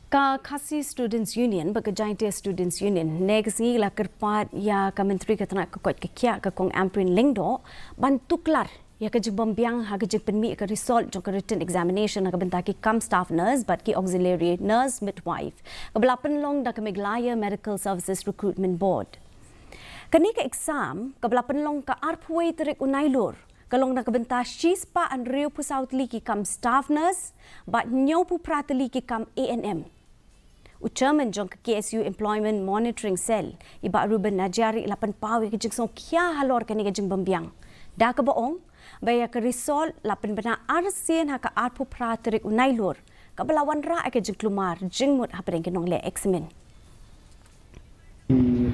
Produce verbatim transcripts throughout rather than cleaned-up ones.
Ka Khasi Students Union bad ka Jaintia Students Union ne ka sngi la kyrpad ïa ka Myntri ka tnat ka koit ka khiah ka Kong Ampareen Lyngdoh ban tuklar ïa ka jingbym biang ha ka jingpynmih ka result jong ka written examination ha ka bynta ki kam staff nurse bad ki auxiliary nurse midwife kaba la pynlong da ka Meghalaya Medical Services Recruitment Board. Kane ka exam kaba la pynlong ka arphew tarik u Nailur ka long na ka bynta shispah hynriewphew saw tylli ki kam staff nurse bad hynñiewphew phra tylli ki kam A N M. U chairman jong ka K S U Employment Monitoring Cell i Bah Reuben Najiari la pynpaw ïa ka jingsngewkhia halor kane ka jingbym biang da kaba ong ba ïa ka result la pynbna arsien ha ka arphew phra tarik u Nailur kaba la wanrah ïa ka jingkulmar jingmut hapdeng ki nongleh examin.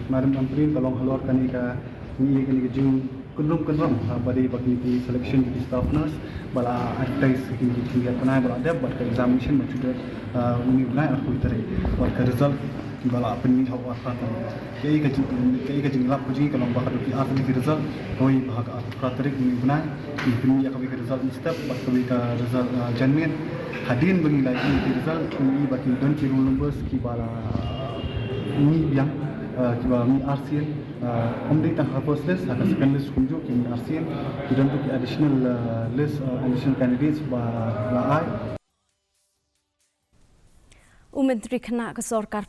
Madam Ampareen, ka long halor kane ka, ngi kane ka jingkynrum kynrum ha ba dei ba kine ki selection ki staff nurse ba la advertise kine ki jingïaid bnai ba la dep bad ka examination ba shu dep, ah, une u bnai arphew tarik bad ka result ba la pynmih ha u arphew tarik. Kaei ka jing, kaei ka jinglap ka jong ngi ka long ba ka dei ki artylli ki result, kawei ba ha ka arphew tarik une u bnai ngi pynmih ïa kawei ka result mynstep bad kawei ka result, ah, janmiet. Hadien ba ngi la ïoh ki result ngi ba ki don ki roll numbers kiba la mih biang, ah, kiba mih arsien, ah, ym dei tang ha ka first list, ha ka second list kumjuh ki mih arsien, ki don ki additional, ah, list, ah, additional candidates ba la ai. U Myntri Khynnah ka Sorkar